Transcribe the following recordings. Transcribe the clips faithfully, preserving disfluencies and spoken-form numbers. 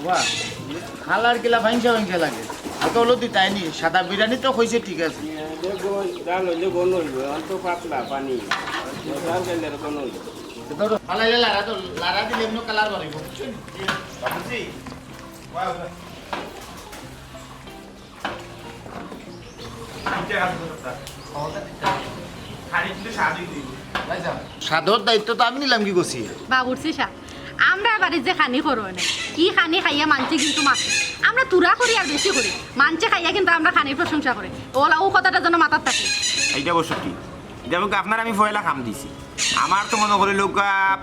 বাহ, খালার কিলা ফাইনসা ফাইনসা লাগে। আর তো হলো তুই তাই নি, সাদা বিরিয়ানি তো কইছে ঠিক আছে। ডাল হইলে ঘন হইব, আর তো পাতলা পানি। ডাল খেলে ঘন হইব। তো তো ফালাইলে লাড়া তো, লাড়া দিলে এমনি কালার বাড়িব, বুঝছো নি? বাবুজি, ওয়া ওয়া। খালি কিন্তু স্বাদই দিই। ভাইজান, স্বাদর দায়িত্ব তো আমি নিলাম কি করছি? বাবুর্চি সাব, আমরার বাড়িত যে খানি করো না, ই খানি খাইয়া মানষে কিন্তু মাতে। আমরা তুরা করি আর বেশি করি, মানষে খাইয়া কিন্তু আমরার খানির প্রশংসা করে। ওলা ও কথাটা যেন মাথাত থাকে। এইটা অবশ্য ঠিক। দেখুক, আপনার আমি পয়লা কাম দিছি। আমার তো মনে করি লোক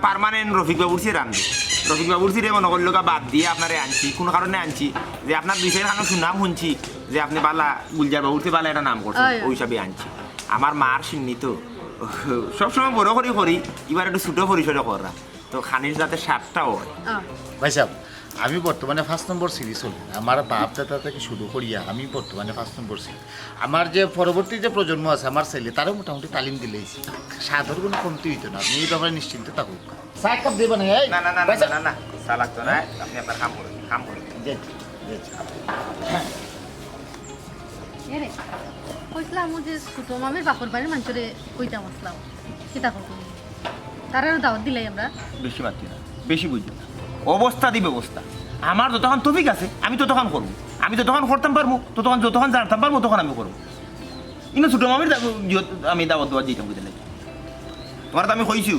পার্মানেন্ট রফিক বাবুর্চি রান্ধে। রফিক বাবুর্চিরে মনে করি লোক বাদ দিয়া আপনারে আনছি। কোন কারণে আনছি? যে আপনার দুই চাইর খানো সুনাম শুনছি যে আপনে বালা, গুলজার বাবুর্চি বালা একটা নাম করছে, অয়, অয়। ওই হিসাবে আনছি। আমার মার শিন্নি তো সবসময় বড় করি করি, এবার একটু ছোট পরিসরে কররা, তো খানির যাতে স্বাদটা হয়। আহ, ভাইসাব, আমি বর্তমানে পাঁচ নম্বর সিরি চলি। আমার বাপ দাদা থাকি শুরু করিয়া আমি বর্তমানে পাঁচ নম্বর সিরি। আমার যে পরবর্তী যে প্রজন্ম আছে, আমার ছেলে, তারও মোটামুটি তালিম দিলাইছি। স্বাদর কোনো কমতি হইতো না, আপনি এই ব্যাপারে নিশ্চিন্তে থাকুক। চা এক কাপ দেবেন? এই, না না না না ভাইসাব। না না, চা লাগতো না, আপনি আপনার কাম করুন, কাম করুন। জি, জি, জি। এরে, কইছিলাম ও যে ছোট মামির বাপর বাড়ির মানষরে কইতাম আসলাম, কিতা করবো? তারারও দাওয়াত দিলাই আমরা। বেশি মাতি না, বেশি বুঝি না। অবস্থা দি ব্যবস্থা। আমার যতক্ষণ তৌফিক আছে, আমি ততক্ষণ করবো। আমি যতক্ষণ করতাম পারবো, ততক্ষণ, যতক্ষণ জানতাম পারবো, তখন আমি করবো। কিন্তু ছোট মামির দা-, জিয়ত আমি দাওয়াত দেওয়ার দিতাম বুঝলে। তোমার তো আমি কইছি,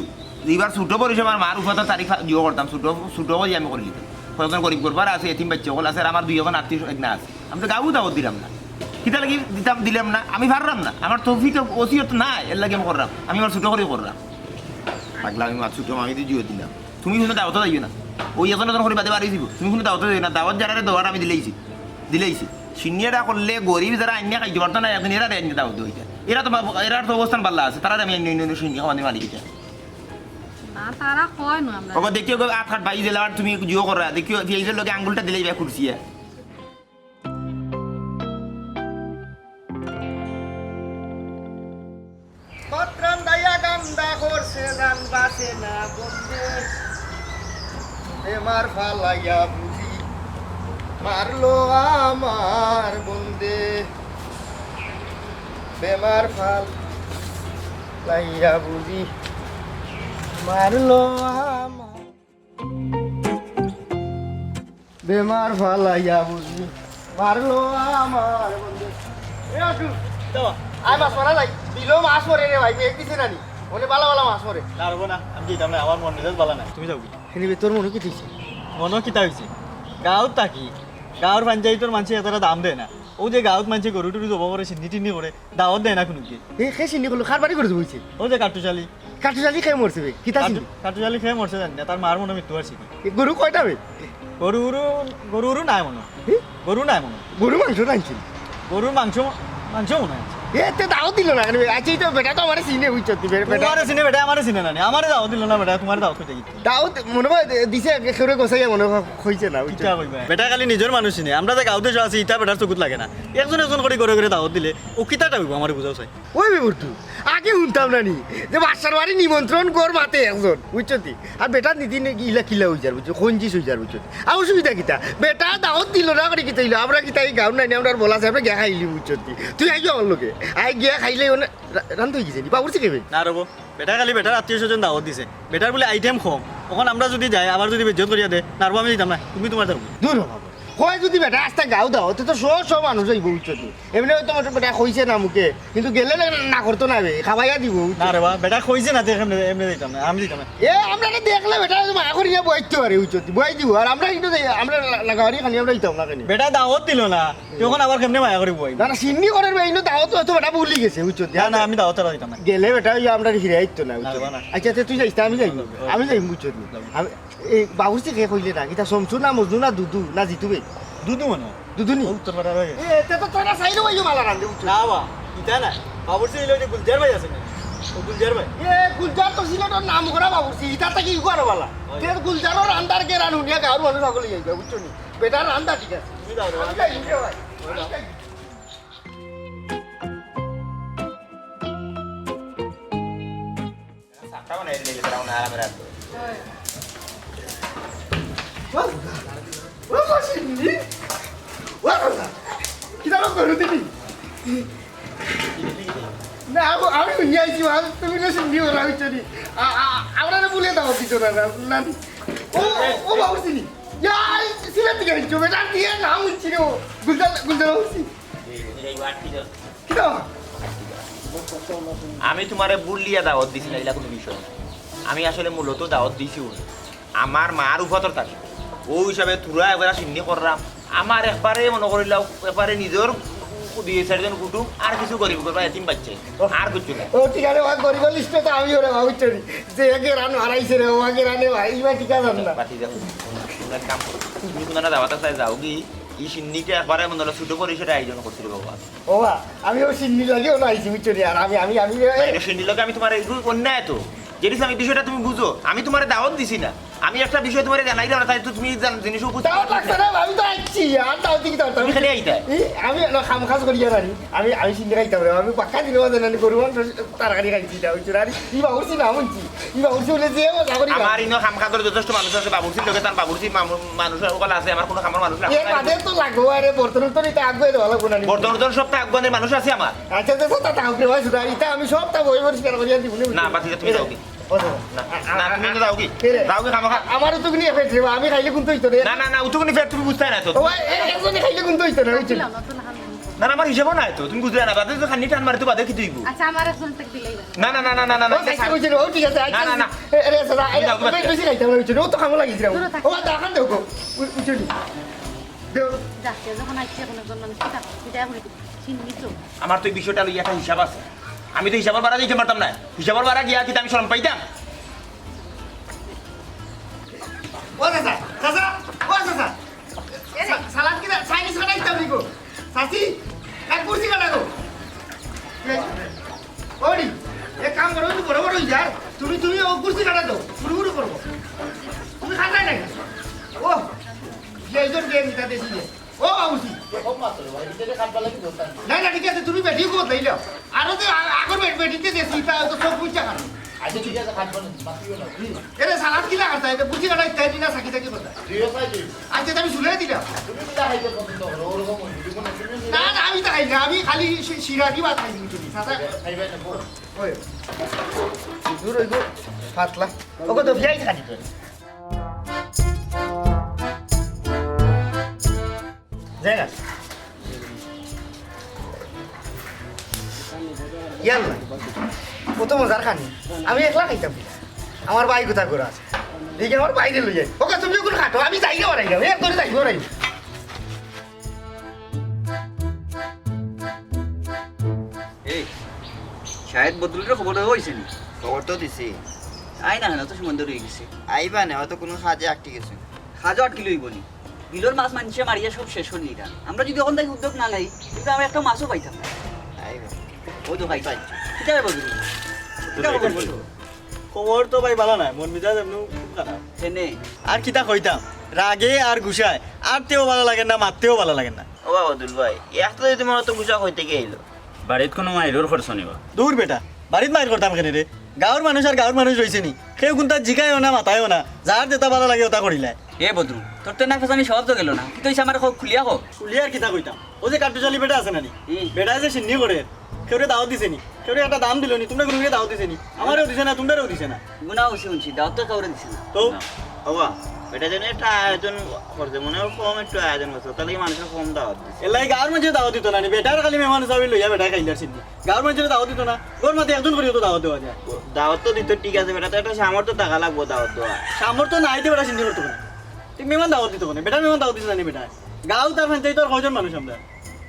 যে এবার ছোট পরিসরে আমার মার উপাতা তারিখ জিও করতাম, ছোট, ছোট করি আমি করি দিতাম। কয়েকজন গরিব গরবার আছে, এতিম বাচ্চা সকল আছে, আর আমার দুই এখন আত্মীয় এক না আছে। আমি তো গাউ দাওয়াত দিলাম না। কিতা লাগি দিতাম, দিলাম না? আমি পারলাম না। আমার তৌফিক ওসিয়ত নাই, এর লাগি আমি করলাম। আমি আমার ছোট করি করলাম। পাগলা, আমি আমার ছোট মামি তো জিও দিলাম। তুমি কোনো দাওয়াত যাইও না। ওই এখন এখন করে বাদে বাড়ি দিব। তুমি কোনো দাওয়াত যাইও না। দাওয়াত যারা দেওয়ার আমি দিলাইছি। দিলাইছি। সিন্নিয়াটা করলে গরিব যারা আইনে খাইতে পারতো না, এখন এরা আইনে দাওয়াত হইতে। এরা তো বা-, এরার তো অবস্থান ভালো আছে। তারা আমি আইনে অন্য সিন্নি খাওয়ানি মালিক এটা। না, তারা কয় না আমরা। ওগো দেখিও গো, আট হাত বাইশ দিলে আর তুমি জিও করো। দেখিও, ফিয়াইজের লগে আঙ্গুলটা দিলেই বা খুলছিয়া। পত্রান দাইয়া গান্দা করছে জান বাঁচে না বন্দে। বেমার ফালাইয়া বুঝি মারলো আমার বন্দে। বেমার ফালাইয়া বুঝি মারলো আমার। বেমার ফালাইয়া বুঝি মারলো আমার বন্দে। এ আটু, আয় মাছ মারা যাই। বিলো মাছ মরে রে ভাই, মেঘ দিছে না নি? ওনে বালা বালা মাছ মরে। না রবো না, আমি যাইতাম না, আমার মন মেজাজ বালা নাই, তুমি যাও কি? হেনিবে তোর মনো কিতা অইছে? মনো কিতা অইছে? গাঁওত থাকি, গাঁওর পঞ্চায়েতর মানষে এতারে দাম দেয় না। ও যে গাঁওত মানষে গরু টরু জবো করে, সিন্নি টিন্নি করে, দাওয়াত দেয় না কুনুকে। এ খে সিন্নি করলো, কার বাড়ি করে দিবো অইছে? ও যে কাট্টুশালী। কাট্টুশালী খে মরছে বে, কিতা সিন্নি? কাট্টুশালী খেয়ে মরছে জানি না, তার মার মনো মৃত্যু আর সিন্নি। এ গরু কয়টা বে? গরু উরু, গরু উরু নাই মনো। হি? গরু নাই মনো। গরু মাংস রানছিল। গরুর মাংস, মাংস মনে হয়। এ তে দাওয়াত দিল না কেনে বে? আচ্ছা, এই তো বেটা তো আমারে চিনে, বুঝছো তুই? বে-, বেটা তোমারে চিনে বেটা, আমারে চিনে না নি। আমারে দাওয়াত দিল না বেটা, তোমারে দাওয়াত কইতে গেছি। দাওয়াত মনে হয় দে-, দিছে, কেউরে গোসাইয়া মনে হয় কইছে না, বুঝছো? কিতা কইবা? বেটা খালি নিজর মানুষ চিনে। আমরা যে গাঁওত আছি, ইতা বেটার চকুত লাগে না। একজন একজন করি ঘরে ঘরে দাওয়াত দিলে, ও কিতাটা অইবো আমারে বুঝাও চাই। ওই বে বন্ধু, আগে হুনতাম না নি যে বাসার বাড়ি নিমন্ত্রণ কর মাতে একজন, বুঝছো তুই? আর বেটা নিদিন ইলা কিলা অই যার, বুঝছো? খঞ্জিস অই যার, বুঝছো তুই? আর অসুবিধা কিতা? বেটা দাওয়াত দিল না করি কিতা অইলো? আমরা কিতা এই গাঁওর নায়নি, আমরার বলা আছে, আমরা গিয়া খাইলি, বুঝছো তুই? তুই আইও আমার লগে, আই গিয়া খাইলে ওনে রা-, রান্ধ অই গেছে নি, বাবুর্চি খাইবে। না রবো, বেটা খালি বেটার আত্মীয় স্বজন দাওয়াত দিছে। বেটার বুলে আইটেম কম। অখন আমরা যুদি যাই, আবার যুদি বেইজ্জত করিয়া দে, না রবো আমি দিতাম না, তুমি তোমার দাও। দূর হ বাবা। কয় যুদি বেটা আস্তা গাঁও দাও, তে তো শ শ মানুষ অইবো, বুঝছো তুই? এমনে হয়তো আমার বেটা কইছে না মুখে, কিন্তু গেলে না, না করতো না বে, খাবাইয়া দিবো, বুঝছো? না রে বা, বেটা কইছে না, তে এমনে, এমনে দিতাম না, আমি দিতাম না। এ, আমরা না দেখলে বেটা হয়তো মায়া করি না বইতে পারে, বুঝছো তুই? বই দিবো, আর আমরা কিন্তু যাই, আমরা লা-, লাগাবাড়ি খানি আমরা দিতাম না কেনে। বেটা দাওয়াত দিল না, তুই অখন আবার কেমনে মায়া করি বই? না, না, সিন্নি করে বে, ইনো দাওয়াত তো হয়তো বেটা ভুলি গেছে, বুঝছো তুই? না, না, আমি দাওয়াত আর দিতাম না। গেলে বেটা ওই আমরা ফিরে আইতো না, বুঝছো? না, না। আচ্ছা, তে তুই যাইস, আমি যাইমু, আমি যাইমু, বুঝছো তুই? আমি, এই বাবুর্চি খে কইলে না, কিতা সমসু না মজনু না দুদু না জিতু বে? দুদু মনো হয়। দুদু নি? ও উত্তর পাড়ার হয়ে গেছে। এ, তে তো তোরা সাইডে ভাইও মালা রান্ধে, বুঝছো? না বা, ইতা না। বাবুর্চি হইলো যে গুলজার ভাই আছে না? ও গুলজার ভাই। এ, গুলজার তো সিলেটর নাম করা বাবুর্চি, ইতা থাকি ইগু আরো বালা। তে গুলজারও রান্দার কে রান হুনিয়া গাঁওর মানুষ সকলে যাইবে, বুঝছো নি? বেটার রান্দা ঠিক আছে। তুমি যাও রে। আমি যাই, বুঝছো ভাই? চাটা বানাই দিলে তারা মনে হয় আরামে রাখবে। ও, ও, ও, ও বাবা, কিতা করো তুমি? না, আমি, আমি শুনি আইছি, বাবা, তুমি না শুনি ওরা হইছো নি। আ-, আ-, আমরা না বলে দাও কিছু না, না, না। ও, ও, ও বাবু চিনি। ইয়া, সিলেট থেকে আইছো, বেটা, দিয়ে নাম হচ্ছে রে ও। গুলজার, গুলজার বাবু চিনি। কিতা? আমি তোমারে বুলিয়া দাওয়াত দিছি না, ইলা কোনো বিষয় না। আমি আসলে মূলত দাওয়াত দিছি ওই আমার মার উপাতর থাকি। ও হিসাবে তোরা একবার সিন্নি করলাম, আমার একবারে মনে করিলাও, একবারে নিজর দুই চারজন কুটুম আর কিছু গরিব করবা, এতিম বাচ্চা, আর কিছু না। ও ঠিক আছে, ওই গরিব লিস্টে তো আমি ওরে বাবু চলি, যে একে রান হারাইছে রে, ও আগে রানে ভাই, ইবা ঠিক আছে না। বাতি দেখো, তুমি এক কাম করো, তুমি কোনো না দাওয়াত আছে যাও কি, এই সিন্নিটা একবারে মনে হলো ছোট পরিসরে আয়োজন করছিল বাবা। ওবা, আমি ও সিন্নি লাগিও না আইছি, বুঝছো নি? আর আমি, আমি, আমি, এ, না, এটা সিন্নি লগে আমি তোমার এই অন্যায় তো। যেটি আমি বিষয়টা তুমি বুঝো, আমি তোমারে দাওয়াত দিছি না। আমি একটা বিষয় তোমারে জানাইলাম না, তাই তো তুমি জান-, জিনিস উপস্থিত দাওয়াত লাগছে না, আমি তো আইছি, আর দাওয়াত দিকে দাওয়াত। তুমি খালি আইতা। এই, আমি না কাম কাজ করি আর আনি। আমি, আমি সিন্নি খাইতাম রে, আমি বাক্কা দিনে বাজে নানি গরু মাংস তরকারি খাইছি, এটা বুঝছো নি? আর ই বাবুর্চি না শুনছি, ই বাবুর্চি বলে যে মজা করি আমার খাই। ইনো কাম কাজর যথেষ্ট মানুষ আছে, বাবুর্চির লগে তার বাবুর্চি মামু-, মানুষ সকল আছে, আমার কোনো কামর মানুষ লাগবে এর না। বাদে তো লাগবো, আরে বর্তন তো নিতে আগুয়ে দেওয়া লাগবো না নি। বর্তন উর্তন সব তো আগুয়ানের মানুষ আছে আমার। আচ্ছা, আচ্ছা, আচ্ছা, তা, তা, ওকে, ভাই, সুধা, ইটা আমি সব তা বই পরিষ্কার করিয়া দিব, নি? না, বাতি, তুমি যাও কি? ও, দাদা। না, আ-, আ-, না, আ-, তুমি আ-, যাও কি? কে রে? যাও কি, খামোখা? আমারও তো কিনে ফেলছে, আমি খাইলে কিন্তু হইতো রে। না, না, না, ও তো কিন্তু ফের তুমি বুঝতে না তো। ও, এ-, এ-, একজনে খাইলে কিন্তু হইতো না, বুঝছো? না, না, আমার হিসাবও নাই তো, তুমি বুঝলে না, বাদে তো খানি টান মারে তো বাদে কি তুই? আচ্ছা, আমার একজন টেক দিলেই হয়। না, না, না, না, না, না, না, ও, আচ্ছা, আচ্ছা, বুঝছি, ও, ঠিক আছে, আচ্ছা, না, না, না। এ, এ, আচ্ছা, তুমি যাও, এ, বেশি খাইতাম না, বুঝছো? ও তো খামো লাগিয়েছিলাম। দূরে থাক। ও, আর দেখান দেও গো, উ-, উঠে নি। দেও। যাক, যখন আইছে, এখন একজন মানুষ কি থাকবে? বিদায় করে দিবি। চিহ্নিত। আমার তো এই বিষয়টা লইয়া একটা হিসাব আছে। আমি তো হিসাবর বারা দিতে পারতাম না। হিসাবর বারা গিয়া কিতা আমি শরম পাইতাম? ও চাচা, চাচা, ও চাচা। এ রে। সা-, সালাদ কিতা চাইনিজ খানা দিতাম নিকো। চাচি, এক কুর্সি কাটা গো। এ, ওরি, এক কাম করো, তুমি বড় বড় হই যার। তুমি, তুমি ও কুর্সি কাটা দাও। ফুরু ফুরু করবো। তুমি খাতায় নাই। ও, যে একজন যে নিতা দেশি যে। ও বাবুজি। এ, কম মাত্র, ভাই, এটা যে খাটবার লাগি বলতাম। না, না, ঠিক আছে, তুমি বেটি কত লইল? আরো যে আ-, আগর বেট-, বেটিতে দেশি, তা তো সব বুঝা খান। আচ্ছা, ঠিক আছে, খাটবো না, মাতিও না। হুম। এরে সালাদ কিলা খাতা, এটা বুঝি কাটা ইত্যাদি না, সাকি সাকি কথা। দুইও খাই দুই। আচ্ছা, এটা আমি শুনে দিলাম। তুমি কিলা খাইতে পছন্দ করো, ওরকম হইবে, তুমি কোনো তুমি না, না, আমি তো খাই না, আমি খালি শি-, শিরা কি ভাত খাই, বুঝলি? সাদা খাইবে না, বল। ওই। দূর হইব, পাতলা। ওকে তো ভিআই খালি করে। জায়গা। ইয়াল্লা, কত মজার খানি। আমি একলা খাইতাম কিতা? আমার ভাই কোথায় করে আছে? এই যে আমার বাইরে লই যাই। ওকে, তুমি ওগুলো খাটো, আমি যাই না বাড়াই যাও। এক ধরে যাই বাড়াই। এই, শাহেদ বদরুলর খবর হইছে নি? খবর তো দিছি। আয় না, না তো সময় ধরে গেছে। আইবা না, হয়তো কোনো কাজে আটকে গেছে। কাজও আটকে লইব নি? বিলর মাছ মানষে মারিয়া সব শেষ করি নিরা। আমরা যদি অখন থাকি উদ্যোগ না নেই, কিন্তু আমরা একটা মাছও পাইতাম না। আইবা। ও তো ভাই, তাই। কিতা রে বদরুল? কিতা খবর বলো? খবর তো ভাই ভালা নায়, মন মিজাজ এমনেউ খুব খারাপ। কেনে? আর কিতা কইতাম, রাগে আর গুছায়, আটতেও ভালা লাগে না, মাততেও ভালা লাগে না। ও বাবা দুল ভাই, এত যদি মনে তো গুছা কইতে গেলো। বাড়িত কোনো মাইরর করছো নি বা? দূর বেটা, বাড়িত মাইর করতাম কেনে রে? গাঁওর মানুষ আর গাঁওর মানুষ রইছে নি, কেউ কুনতা জিকায়ও না, মাতায়ও না, যার যেটা ভালা লাগে ওটা করিলায়। এ বদরু, তোর তো না ফেসানি স্বভাব তো গেল না, কিতা অইছে আমারে কও, খুলিয়া কও। খুলিয়া আর কিতা কইতাম, ও যে কাট্টুশালী বেটা আছে না নি, হুম। বেটায় যে সিন্নি করে, কেউরে দাওয়াত দিছে নি, কেউরে একটা দাম দিল নি, তুমরা কুনুরে দাওয়াত দিছে নি, আমারেও দিছে না, তুমরারেও দিছে না। গুনা অইছে হুনছি, দাওয়াত তো কাউরে দিছে না। তো? না। বাবা, এটা যেন একটা আয়োজন করছে, মনে হয় কম একটু আয়োজন করছে, তাহলে কি মানুষরে কম দাওয়াত দিছে? এর লাগি গাঁওর মাঝে দাওয়াত দিত না নি, বেটার খালি মেহমান হিসাবে লইয়া বেটায় খাইলার সিন্নি। গাঁওর মাঝে দাওয়াত দিত না, ঘর মাঝে একজন করিও তো দাওয়াত দেওয়া যায়। দাওয়াত তো দিত, ঠিক আছে, বেটা তো একটা সামর্থ্য থাকা লাগবো দাওয়াত দেওয়া। সামর্থ্য নাই তো বেটা সিন্নি করতো না। তুই মেহমান দাওয়াত দিত না, বেটার মেহমান দাওয়াত দিত না নি বেটায়। গাঁও তার পঞ্চায়েত আর কয়জন মানুষ আমরা?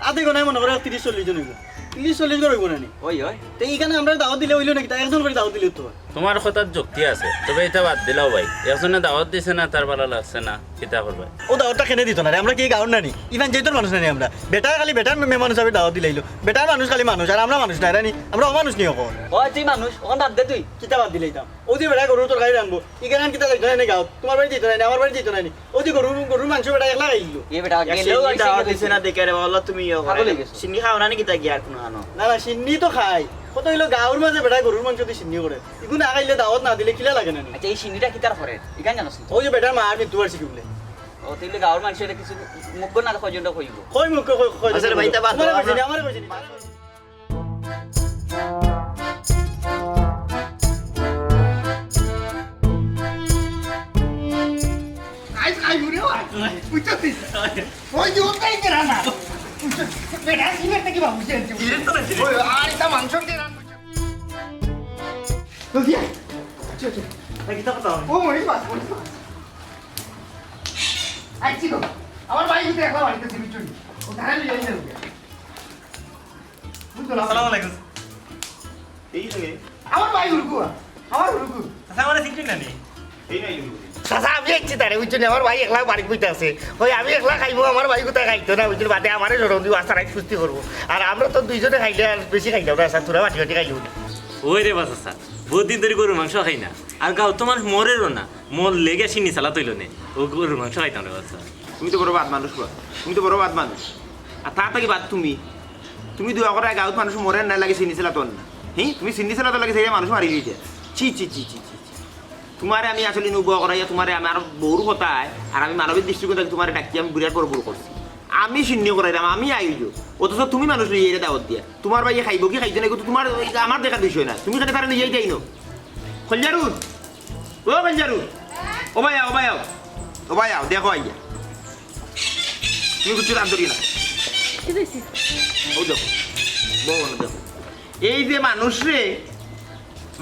আধে গোনায় মনে করো তিরিশ চল্লিশ জন হইব। তিরিশ চল্লিশ জন হইব না নি? ওই, ওই। তো এইখানে আমরা দাওয়াত দিলে হইল নাকি? তা একজন করে দাওয়াত দিলে তো হয়। তোমার কথার যুক্তি আছে, তবে এটা বাদ দিলাও ভাই। একজনে দাওয়াত দিছে না, তার ভালা লাগছে না, কিতা করবে? ও দাওয়াতটা কেনে দিত না রে? আমরা কি গাঁওর না নি? ইমান যেহেতু মানুষ না নি আমরা। বেটায় খালি বেটার মেহমান হিসাবে দাওয়াত দিলাইলো। বেটার মানুষ খালি মানুষ, আর আমরা মানুষ না রে নি? আমরা অমানুষ নি অখন। ওই তুই মানুষ, অখন বাদ দে তুই। কিতা বাদ দিলাইতাম? ও যে বেটায় গরুর তরকারি রানবো, ইখান কিতা যাইতো না নি গাঁওত? তোমার বাড়ি যাইতো না নি, আমার বাড়ি যাইতো না নি? ও যে গরুর, গরুর মাংস বেটায় একলা খাইলো। এ বেটা, গেলেও সিন্নি আইছে, দাওয়াত গেলেও দিছে না দেখে রে বাবা, তুমিও করে। পাগল হয়ে গেছো। সিন্নি খাও না নি কিতা গিয়া আর কোনো খানো? না, না, সিন্নি তো খাই। কত হইলো গাঁওর মাঝে বেটায় গরুর মাংস দি সিন্নি করে। ইগু না খাইলে দাওয়াত না দিলে কিলা লাগে না নি? আচ্ছা, এই সিন্নিটা কিতার করে? ইখান জানোস নি? ও যে বেটার মার মৃত্যু বার্ষিকী বুলে। ও, তাইলে গাঁওর মানষরে কিছু মুখ না কয়জনরে কইবো। কই মুখ কই, কই, কই, আচ্ছা রে ভাই, তা বাদ তোমারে দাও, কইছি নি, আমারে কইছি নি। আইজ খাইমু রে ভাই। বুঝছস? ওই যে ওটাই কেরা না। বুঝছস? বেটা, সিলেট থাকি বাবু, সিলেট থাকি। সিলেট তো না, সিলেট। ওই, আর এটা মাংস দিয়ে রান, বুঝছস? জলদি আয়। আচ্ছা, আচ্ছা। ভাই, কিতা কথা? ও, মরিস বাস, মরিস বাস। আইছি গো। আমার ভাই কিন্তু একলা বাড়িত আছে, বুঝছো নি? ও ধারে লইয়া যাবে। বুঝছো না? আসসালামু আলাইকুম। এই লাগে। আমার ভাই হুরকু, আমার হুরকু। আচ্ছা, আমারে চিনছইন না নি? এই নাই হুরকু। চাচা, আমি আইছি তারে, বুঝছো নি? আমার ভাই একলা বাড়িত বইতে আছে। ওই আমি একলা খাইমু, আমার ভাই কোথায় খাইতো না, বুঝছো নি? বাদে আমারে শরম দিবো, আস্তা রাইত কুস্তি করবো। আর আমরা তো দুইজনে খাইলে আর বেশি খাইলাম না, চাচা, থুড়া বাটি বাটি খাইলাম। ওই রে বা চাচা, বহুত দিন ধরি গরুর মাংস খাই না। আর গাঁওত তো মানুষ মরেরও না। মরলে গিয়া শিন্নি চালাত অইলো নে। ও গরুর মাংস খাইতাম রে বা চাচা। তুমি তো বড় বাদ মানুষ বা। তুমি তো বড় বাদ মানুষ। আর তা থাকি বাদ তুমি। তুমি দোয়া করায় গাঁওত মানুষ মরের না লাগে শিন্নি চালাত অর না। হি? তুমি শিন্নি চালাত লাগে সেই মানুষ মারি দিতে। ছি, ছি, ছি, ছি, ছি, ছি। তোমারে আমি আসলে নু দোয়া করাইয়া তোমারে আমার বউর কথায় আর আমি মানবিক দৃষ্টিকোণ থাকি তোমারে ডাকি আমি বিরাট বড় ভুল করছি। আমি শিন্নি করাইলাম, আমি আয়োজক। অথচ তুমি মানুষ লইয়া এরে দাওয়াত দিয়া। তোমার ভাইয়ে খাইবো কি খাইতো না, এগু তো তোমার, আমার দেখার বিষয় না। তুমি খালি তারে লইয়াই যাই না। খলজারুন, ও খলজারুন, ও ভাই আও, ও ভাই আও, ও ভাই আও, দেখো আইয়া। তুমি কিচ্ছু জানতো কি না? কি হইছে? ও দেখো, বউ না দেখো। এই যে মানুষরে,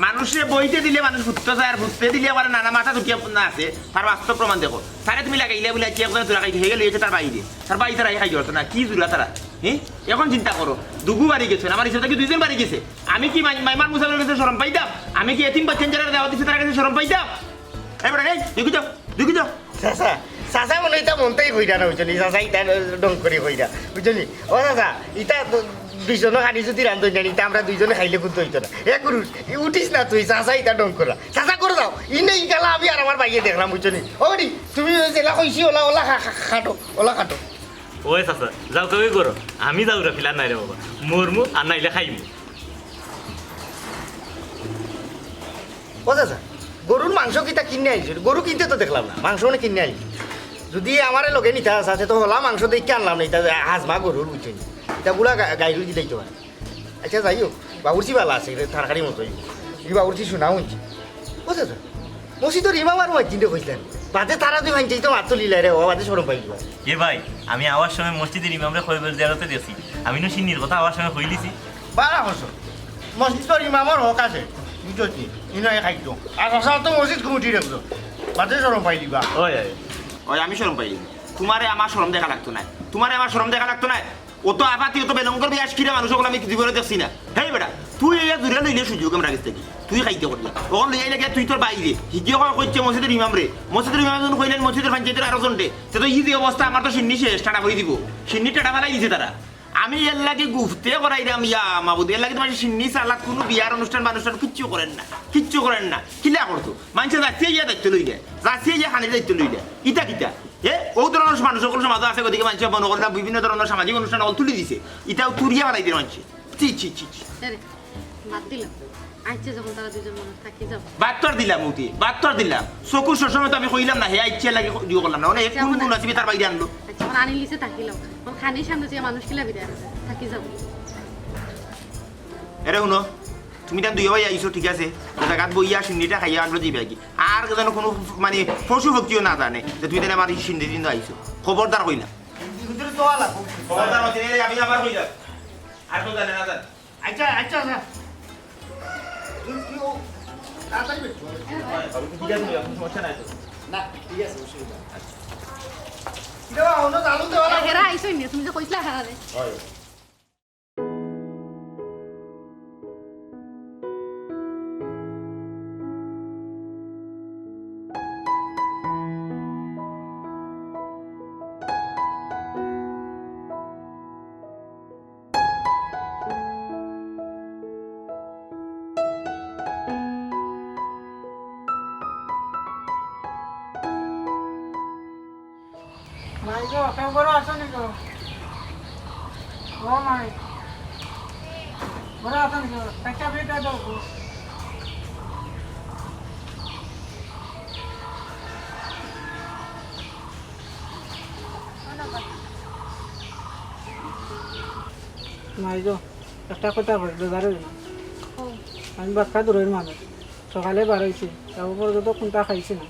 মানুষরে বইতে দিলে মানুষ ফুটতে চায়, আর ফুটতে দিলে আবার নানা মাথা দুটিয়া না আছে, তার বাস্তব প্রমাণ দেখো। তারে তুমি লাগাইলে বলে কি একজনে তোরা খাইতে হয়ে গেলে তার বাইরে, তার বাইরে তারা খাইতে পারতো না, কি জুড়া তারা? হ্যাঁ, এখন চিন্তা করো, দুগু বাড়ি গেছে, আমার হিসাব থাকি দুইজন বাড়ি গেছে। আমি কি মাই-, মাইমার মুসাফির গেছে শরম পাইতাম? আমি কি এতিম বাচ্চা যারা দাওয়াত দিছে তার কাছে শরম পাইতাম? এই বেটা, এই, দেখি যাও, দেখি যাও। চাচা, চাচা মনে ইতা মনতেই কইরা না, বুঝলি? চাচা ইতা ঢং করি কইরা, বুঝলি? ও চাচা, ইতা দুইজনে খানি যদি রান্ধন জানি, ইতা আমরা দুইজনে খাইলে কিন্তু হইতো না। এ গুরু, উঠিস না তুই, চাচা ইতা ঢং করা। চাচা করে দাও, ইনে ইকালা আমি আর আমার ভাইয়ে দেখলাম, বুঝলি? ও বেটি, তুমি ওই যেলা কইছি, ওলা, ওলা খা-, খা-, খাটো, ওলা খাটো। ওই চাচা, যাও কেউ করো, আমি যাও রে, ফিলার নাই রে বাবা, মরমু আর নাইলে খাইমু। ও চাচা, গরুর মাংস কিতা কিনে আনছো? গরু কিনতে তো দেখলাম না, মাংস মানে কিনে আনছো। যদি আমারে লগে নিতা চাচা, তে তো হলা মাংস দেখি আনলাম না, ইতা হাজমা গরুর বুঝছো নি? ইতা বুড়া গা-, গাইরু দিলেই তো হয়। আচ্ছা, যাই হোক, বাবুর্চি বালা আছে, ইতা তরকারি মতো। এই বাবুর্চি শোনা শুনছি। ও চাচা, মসজিদর ইমাম আর মুয়াজ্জিনরে কইছিলেন। বাদে তারা দুই ভাইঞ্চাই তো মাত তুলিলা রে, ও বাদে শরম পাইল। এ ভাই, আমি আওয়ার সময় মসজিদর ইমামরে কয়বার জিয়ারতে দেখছি। আমি নু শিন্নির কথা আওয়ার সময় কইলিছি। বালা করছো। মসজিদর ইমামর হক আছে। বুঝছো নি? ইনায় খাইতো। আর চাচা তো মসজিদ কমিটির একজন। বাদে শরম পাইলিবা। ওই, ওই। ওই, আমি শরম পাইলি। তোমারে আমার শরম দেখা লাগতো না। তোমারে আমার শরম দেখা লাগতো না। অত আপাতি, অত বেলঙ্কর বিয়াস কিরা মানুষ অকল আমি জীবনে দেখছি না। হেই বেটা, তুই এই জুড়ে লইলে সুযোগ আমরা গেছ থাকি। তুই খাইতে করলি। অখন লইয়া আইলে গিয়া তুই তোর বাইরে। হিগিয়ে কয় কইছে মসজিদর ইমামরে। মসজিদর ইমাম যখন কইলেন মসজিদর পঞ্চায়েতর আরো জনরে। তে তো ই যে অবস্থা, আমার তো শিন্নি শেষ, টাটা করি দিব। শিন্নি টাটা ফালাই দিছে তারা। আমি এর লাগি গুফতে করাইলাম, ইয়া মাবুদ, এর লাগি তোমার শিন্নি চালাত কোনো বিয়ার অনুষ্ঠান বা অনুষ্ঠান কিচ্ছু করেন না। কিচ্ছু করেন না। কিলা করতো? মানষে যাচিয়া ইয়া দায়িত্ব লইলে। যাচিয়া ইয়া খানির দায়িত্ব লইলে। ইতা কিতা? এ, ও ধরনের মানুষ সকল সমাজে আছে, গতিকে মানষে মনে করলে বিভিন্ন ধরনের সামাজিক অনুষ্ঠান অকল তুলি দিছে। ইতাও তুলিয়া ফালাই দিয়ে মানষে। ছি, ছি, ছি, ছি। এরে, বাদ দিলাম। আইছে যখন তারা দুইজন মানুষ থাকি যাও। বাদ তো আর দিলাম উঠি, বাদ তো আর দিলাম। চকুর সবসময় তো আমি কইলাম না, হে আইছে লাগে ইয়ে করলাম না। মানে, এক কোন গুণ আছে, তার বাইরে আনলো। আচ্ছা, এখন আনিলিছে থাকিলাম। এখন খানির সামনে যে মানুষ কিলা বিদায় আছে, থাকি যাও। এরে হুনো, তুমি তান দুই ভাই আইছো, ঠিক আছে? জাগাত বইয়া শিন্নিটা খাইয়া আনলো দিবে কি? আর যেন কোনো, মানে, পশু পক্ষীও না জানে যে তুমি তাহলে আমার এই শিন্নি দিন আইছো। খবরদার কইলাম। খবরদার মাতি নেই, আমি আবার কইলাম। আর কেউ জানে না জানে। আচ্ছা, আচ্ছা, আচ্ছা। তুই, তুই ও তাড়াতাড়ি বের কর। হ্যাঁ, বাবু, ঠিক আছে, কোনো সমস্যা নাই তো? না, ঠিক আছে, অসুবিধা নাই। কিরে বাবা, অন্য চালু দেওয়া লাগবে। এরা আইসই নি, তুমি যে কইছিলা, হ্যাঁ রে। হয়। মাই গো, কেউ ঘরো আছো নি গো? ও মাই, ঘরো আছো নি গো? একটা বেটা দাও গো। মাই গো, একটা কথা কই, বেজার অইও না। আমি বাক্কা দূরর মানুষ, সকালে বারইছি, এখনো পর্যন্ত কুন্তা খাইছি না।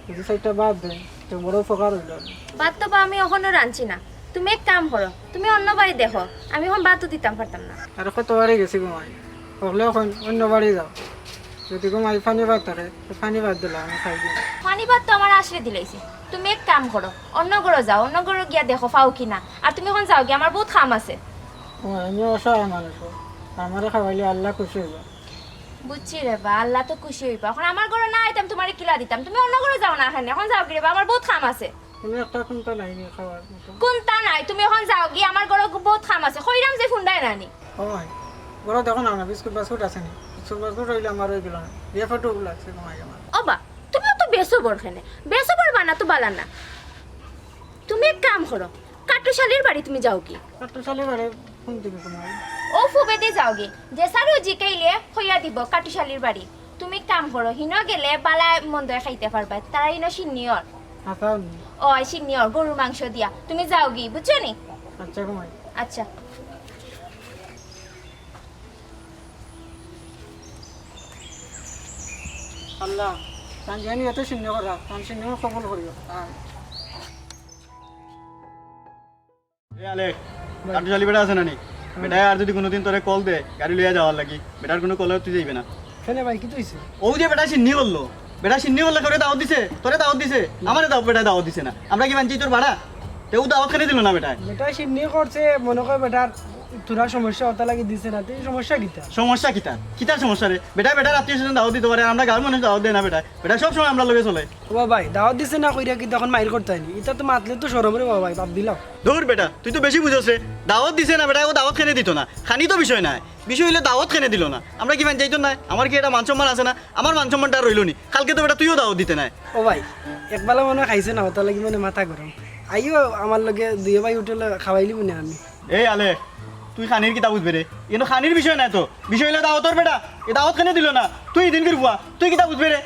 যদি চাইরটা ভাত দেয়, তে বড় উপকার অইলো। ভাত তো বা আমি অখনো রানছি না, তুমি এক কাম করো, তুমি অন্য বাড়ি দেখো, আমি অখন ভাতও দিতাম পারতাম না। আর কত বাড়ি গেছি গো মাই, হকলে অখন অন্য বাড়ি যাও, যদি গো মাই পানি ভাত থাকে, তে পানি ভাত দিলাও, আমি খাই দিমু। পানি ভাত তো আমার আছড়ে দিলাইছে, তুমি এক কাম করো, অন্য ঘরো যাও, অন্য ঘরো গিয়া দেখো পাও কি না। আর তুমি অখন যাওগি, আমার বউত কাম আছে। ও, আমি অসহায় মানুষ, আমারে খাওয়াইলে আল্লাহ খুশি অইবা। বুঝছি রে বা, আল্লাহ তো খুশি অইবা। অখন আমার ঘরো না আইতাম, তুমারে কিলা দিতাম? তুমি অন্য ঘরো যাও না, অখন যাওগি রে বা, আমার বউত কাম আছে। তুমি একটা কুন্তা নাই নি খাওয়ার মতো? কুন্তা নাই, তুমি অখন যাওগি, আমার ঘরো বউত কাম আছে। কইরাম যে হুনরায় না নি। ও মাই, ঘরো দেখো না, না, বিস্কুট বাস্কুট আছে নি? বিস্কুট বাস্কুট অইলে আমার অইগেলো না। বিয়া ফটো লাগছে তোমার আমার। ও বা, তুমি অত বেসবর কেনে? বেসবর বানা তো বালা না। তুমি এক কাম করো, কাট্টুশালির বাড়ি তুমি যাওগি। কাট্টুশালির বাড়ি কোন দিকে তোমার? ও ফুবেদি যাওগি, যে স্যারও জিকাইলে কইয়া দিব কাট্টুশালির বাড়ি। তুমি কাম করো, হিনো গেলে বালা মন্দ খাইতে পারবা। তারা হিনো সিন্নিয়র। আচ্ছা। ওই সিন্নিয়র, গরুর মাংস দিয়া। তুমি যাওগি, বুঝছো নি? আচ্ছা, ঘুমাই। আচ্ছা। আল্লাহ, তান জানি এত সিন্নি করা, তান সিন্নি কবুল করিও। আয়। এ আলেক, ভাই। কাট্টুশালি বেটা আছে না নি? হ্যাঁ। বেটায় আর যদি কুনুদিন তোরে কল দে, গাড়ি লইয়া যাওয়ার লাগি, বেটার কুনু কলে তুই যাইবে না। কেনে ভাই, কিতা অইছে? অউ যে বেটায় সিন্নি করলো, বেটায় সিন্নি করলে কেউরে দাওয়াত দিছে? তোরে দাওয়াত দিছে? না। আমারে দাও, বেটায় দাওয়াত দিছে না। আমরা কিতা মানছি তোর ভাড়া? তেউ দাওয়াত কেনে দিলো না বেটায়? বেটায় সিন্নি করছে, মনো কয় বেটার থুড়া সমস্যা অতা লাগি দিছে না, তে সমস্যা কিতা? সমস্যা কিতা? কিতার সমস্যা রে? বেটায় বেটার আত্মীয় স্বজন দাওয়াত দিতো পারে, আর আমরা গাঁওর মানুষ দাওয়াত দেয় না বেটায়। বেটায় সব সময় আমরার লগে চলে। ও বা ভাই, দাওয়াত দিছে না কইরা কিতা অখন মাইর করতায় নি? ইতা তো মাতলে তো শরম রে বা ভাই, বাদ দিলাও। ধুর বেটা, তুই তো বেশি বুঝোস রে। দাওয়াত দিছে না বেটায়, অউ দাওয়াত কেনে দিতো না? খানি তো বিষয় নায়। বিষয় অইলো দাওয়াত কেনে দিলো না? আমরা কিতা পাঞ্চাইত নায়? আমার কিতা ইটা মান সম্মান আছে না? আমার মান সম্মানটা আর রইলো নি? কালকে তো বেটা তুইও দাওয়াত দিতে নায়। ও ভাই, একবেলা মনো অয় খাইছে না, অতার লাগি মনো অয় মাথা গরম। আইও আমার লগে দুইও ভাই হোটেলো খাওয়াইলিমু নে আমি। এই আলেক, তুই খানির কিতা বুঝবে রে? ইনো খানির বিষয় নায় তো, বিষয় অইলো দাওয়াতর বেটা। এ দাওয়াত কেনে দিলো না? তুই ইদিনকির ফুয়া, তুই কিতা বুঝবে রে?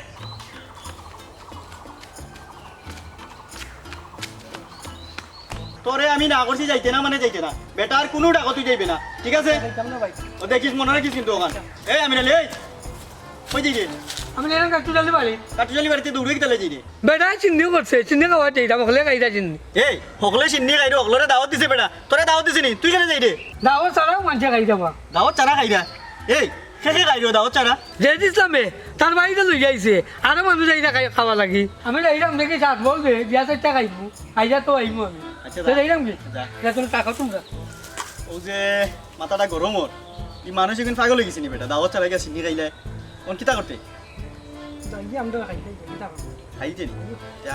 তোরে আমি না করছি যাইতে না মানে যাইতে না। বেটার কুনু ডাকো তুই যাইবে না, ঠিক আছে? যাইতাম না ভাই। ও দেখিস, মনো রাখিস কিন্তু অখান। এই আমির আলী, এই, কই যাইরে? আমি যাইরাম কাট্টুশালি বাড়ি। কাট্টুশালি বাড়িত দৌড়ে কিতা লাগি যাইরে? বেটায় সিন্নি করছে, সিন্নি খাওয়াইতে যাইরাম, হকলে খাইরা সিন্নি। এই, হকলে সিন্নি খাইরে, হকলরে দাওয়াত দিছে বেটা। তোরে দাওয়াত দিছে নি? তুই কেনে যাইরে? দাওয়াত ছাড়াও মানষে খাইরা বা। দাওয়াত ছাড়া খাইরা? এই, কে কে খাইরে দাওয়াত ছাড়া? জেদ ইসলামে, তার বাড়িত লইয়া আইছে। আরো মানুষ আইরা খাই-, খাওয়া লাগি। আমি যাইরাম দেখি সাত বল দে, দিয়া চাইরটা খাইমু। আইয়া তো আইমু আমি। আচ্ছা, তে যা। যাইরাম কি? যা। যা, তুমি থাকো তোমরা। অউ যে মাথাটা গরম অর, ই মানুষ অখন পাগল অইগেছে নি বেটা? দাওয়াত ছাড়া গিয়া সিন্নি খাইলে। অখন কিতা করতে? যাই গিয়া আমরা খাইতে, কিতা করতে? খাইতে নি? যা।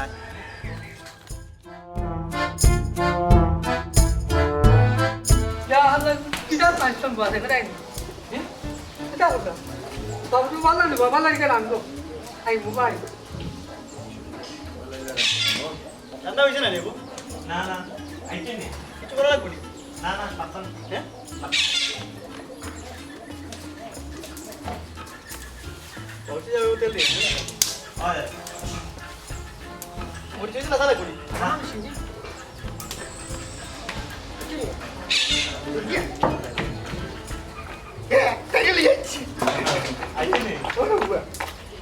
ইয়া আল্লাহ, কিতা পাইছাম বাদে করে আইনি। হ্যাঁ? কিতা কথা? বাবু তো ভালা নি, বাবা লাগে রান্ধো। I mobile. রান্না অইছে না রে গো? না, না, আইছে নি। কিছু করা লাগবো নি? না, না, পারতাম না। হ্যাঁ? অইছে যাবে তেল দিয়ে। হয়। মরিচ অইছে না, লাগবো নি? না, না, সিজি। এ, তাই গেলে যাচ্ছি। আইছে নি? ওরে বাবা।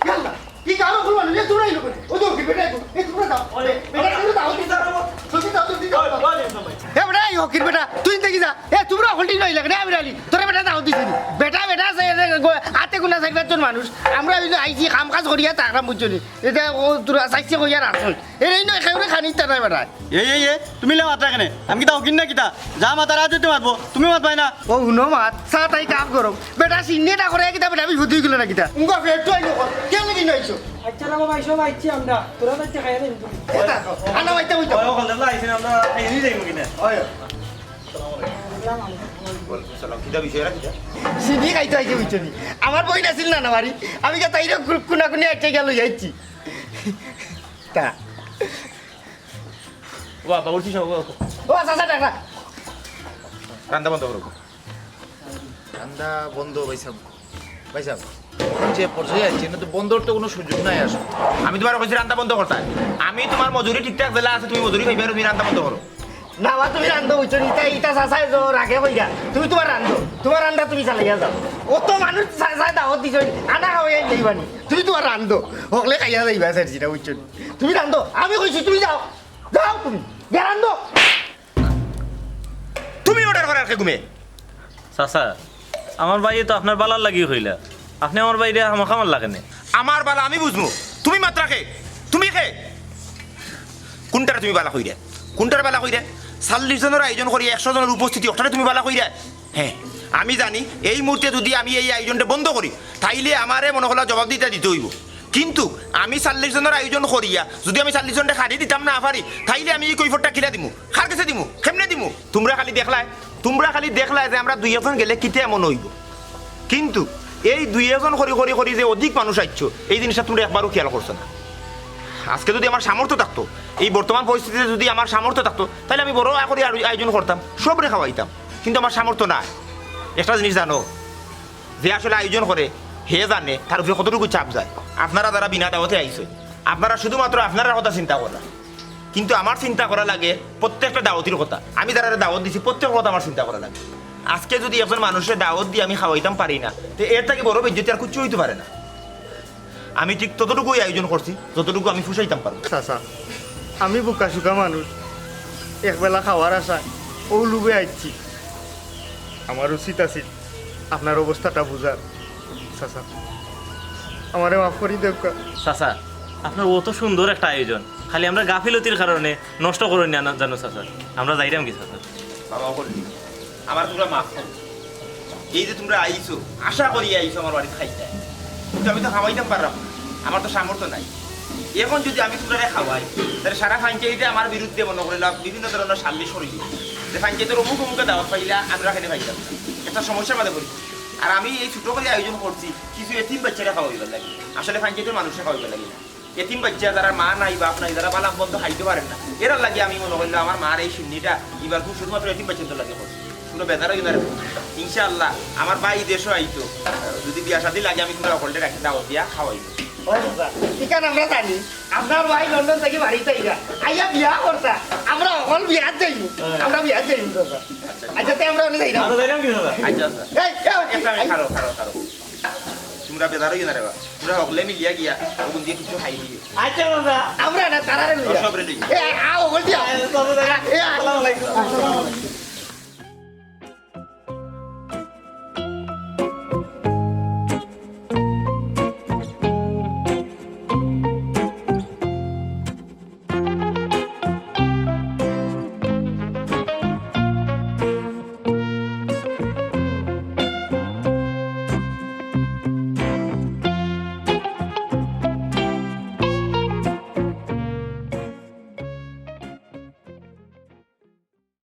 ইয়াল্লা, কি গারো খুলবা না? এ, তোমরা এলো কেনে? ও তো কি বেটা, এ, তোমরা দাও। ওরে, বেটা, তোমরা দাও, কি দাও? জলদি দাও, জলদি দাও। ওরে, ওরে, ভাই। এ, বেটা, এই হকির বেটা, তুই দেখি যা। এ, তোমরা হল্টি নই লাগে না, আমির আলী। তোরে বেটা দাও দিছি নি। বেটা, বেটা, আছে, এ, গো-, আতে গুনা চাইর পাঁচজন মানুষ। আমরা অউ যে আইছি, কাম কাজ করিয়া তাকরাম বুঝছো নি। এটা ও তোরা চাইছে কইয়া রাখছস। এর এই নয়, কেউরে খানি ইতা নাই বেটা। এই, এই, এই, তুমি লে মাতরা কেনে? আমি কিতা হকির না কিতা? যা মাতার আজ হইতে মাতবো, তুমি মাতবায় না। ও হুনো মাত, চা তাই কাপ গরম। বেটা সিন্নি এটা করে কিতা বেটা বিপদ অই গেল না কিতা? উঙ্গা ফের তো আইলো কর। কে লাগি নাইছো? আচ্ছা রে বাবা, সব আইছি আমরা। তোরা তো আচ্ছা খাইয়া দেন তুমি। এ তা, আনা বাইতে বইতো। ওই ওখান থেকে আইছেন, আমরা খাইয়া নিয়ে যাইবো কিনা? ওই। আসসালামু আলাইকুম। ওয়ালাইকুম আসসালাম। কিতা বিষয় রাখি যা? সিন্নি খাইতে আইছে বুঝছো নি? আমার বইন আছিল না, না বাড়ি। আমি গিয়া তাইরে কুনাকুনি আটকে গেল যাইছি। তা। ও বাবা, উঠি সব, ও। ও, আচ্ছা, আচ্ছা, টাকা। রান্দা বন্ধ করো। রান্দা বন্ধ, ভাই সাহেব। ভাই সাহেব, যে পর্যায়ে আছি, না তো বন্ধর তো কোনো সুযোগ নাই আসলে। আমি তুমারে কইছি রান্দা বন্ধ করতায়। আমি তুমার মজুরি ঠিকঠাক যেলা আছে, তুমি মজুরি পাইবায়, তুমি রান্দা বন্ধ করো। না বা, তুমি রান্ধো, বুঝছো নি? ইতা, ইতা চাচায় জোর আগে কইরা। তুমি তুমার রান্ধো, তুমার রান্ধা তুমি চালাইয়া যাও। অত মানুষ চাচায় দাওয়াত দিছইন, আনা খাওয়াইয়া যাইবানি। তুমি তুমার রান্ধো, হকলে খাইয়া যাইবা, স্যার, যেটা বুঝছো নি? তুমি রান্ধো, আমি কইছি তুমি যাও, যাও তুমি, গিয়া রান্ধো। তুমি অর্ডার করার কে ঘুমে? চাচা, আমার ভাইয়ে তো আপনার বালার লাগি কইলা, আপনে আমার ভাইরে খামাখা মারলা কেনে? আমার বালা আমি বুঝমু, তুমি মাতরা কে? তুমি কে? কুনটারে তুমি বালা কইরে? কুনটারে বালা কইরে? চল্লিশ জনর আয়োজন করি, একশো জনর উপস্থিতি, ওটারে তুমি বালা কইরে? হ্যাঁ, আমি জানি এই মুহূর্তে যদি আমি এই আয়োজনটা বন্ধ করি, তাইলে আমারে মনে করলা জবাব দিতে দিতে অইবো। কিন্তু আমি চল্লিশ জনর আয়োজন করিয়া যদি আমি চল্লিশ জনরে খাড়ি দিতাম না পারি, তাইলে আমি এই কৈফতটা কিলা দিমু? কার গেছে দিমু? কেমনে দিমু? তুমরা খালি দেখলায়, তুমরা খালি দেখলায় যে আমরা দুই একজন গেলে কিতা এমন অইবো। কিন্তু এই দুই একজন করি করি করি যে অধিক মানুষ আইছো, এই জিনিসটা তুমরা একবারও খেয়াল করছো না। আজকে যদি আমার সামর্থ্য থাকতো, এই বর্তমান পরিস্থিতিতে যদি আমার সামর্থ্য থাকতো, তাইলে আমি বড় করি আরো আয়োজন করতাম, সবরে খাওয়াইতাম। কিন্তু আমার সামর্থ্য নাই। একটা জিনিস জানো, যে আসলে আয়োজন করে, হে জানে তার উপরে কতটুকু চাপ যায়। আপনারা যারা বিনা দাওয়াতে আইছো, আপনারা শুধুমাত্র আপনারার কথা চিন্তা করা, কিন্তু আমার চিন্তা করা লাগে প্রত্যেকটা দাওয়াতির কথা। আমি যারারে দাওয়াত দিছি, প্রত্যেক কথা আমার চিন্তা করা লাগে। আজকে যদি একজন মানুষরে দাওয়াত দিয়ে আমি খাওয়াইতাম পারি না, তো এর থাকি বড় বেইজ্জতি আর কিচ্ছু অইতে পারে না। আমি ঠিক ততটুকুই আয়োজন করছি, যতটুকু আমি ফুষাইতাম পারবো। চাচা, আমি বুকা-শুকা মানুষ, একবেলা খাওয়ার আশায় অউ লোভে আইছি। আমার উচিত আছিল আপনার অবস্থাটা বুঝার। চাচা, আমারে মাফ করি দেউক্কা। চাচা, আপনার অত সুন্দর একটা আয়োজন খালি আমরার গাফিলতির কারণে নষ্ট করইন না জানো চাচা। আমরা যাইরাম কি চাচা? বাবা, অকল আমার তুমরা মাফ করো। এই যে তুমরা আইছো, আশা করি আইছো আমার বাড়িত খাইতায়, কিন্তু আমি তো খাওয়াইতাম পাররাম না, আমার তো সামর্থ্য নাই। এখন যদি আমি তুমরারে খাওয়াই, তাইলে সারা পঞ্চায়েতে আমার বিরুদ্ধে মনে করিলা বিভিন্ন ধরনের সালিশ করিলিবো যে পঞ্চায়েতর অমুক অমুকে দাওয়াত পাইলা, আমরা কেনে পাইলাম না, একটা সমস্যার মাঝে পড়ি। আর আমি এই ছোট করি আয়োজন করছি কিছু এতিম বাচ্চারে খাওয়াইবার লাগি, আসলে পঞ্চায়েতর মানুষরে খাওয়াইবার লাগি না। এতিম বাচ্চা, যারার মা নাই, বাপ নাই, যারা বালা মন্দ খাইতে পারের না, এরার লাগি আমি মনে করিলাম আমার মার এই শিন্নিটা ইবার খুব শুধুমাত্র এতিম বাচ্চাইন্তর লাগি করছি। তুমরা বেজার অইও না রে। ইনশাআল্লাহ আমার ভাই দেশো আইতো, যদি বিয়া শাদি লাগে আমি তুমরা হকলরে রাখি দাওয়াত দিয়া খাওয়াইমু। ও চাচা, ইখান আমরা জানি, আপনার ভাই লন্ডন থাকি বাড়িত আইরা, আইয়া বিয়া করতা, আমরা হকল বিয়াত যাইমু, আমরা বিয়াত যাইমু চাচা। আচ্ছা, তে আমরা অনে যাইরাম। আমরা যাইরাম কি চাচা? আচ্ছা, আচ্ছা। এই, এই, একটা মিনিট, এই। খাড়ো, খাড়ো, খাড়ো। তুমরা বেজার অইও না রে বা। তুমরা হকলে মিলিয়া গিয়া অগুন দিয়া কিছু খাই দিও। আচ্ছা চাচা। আমরা না, তারারে লইয়া। সবরে লইয়া। এ, আ, অগুন দিয়া। এ, চাচা, চাচা। এ, আ। আসসালামু আলাইকুম।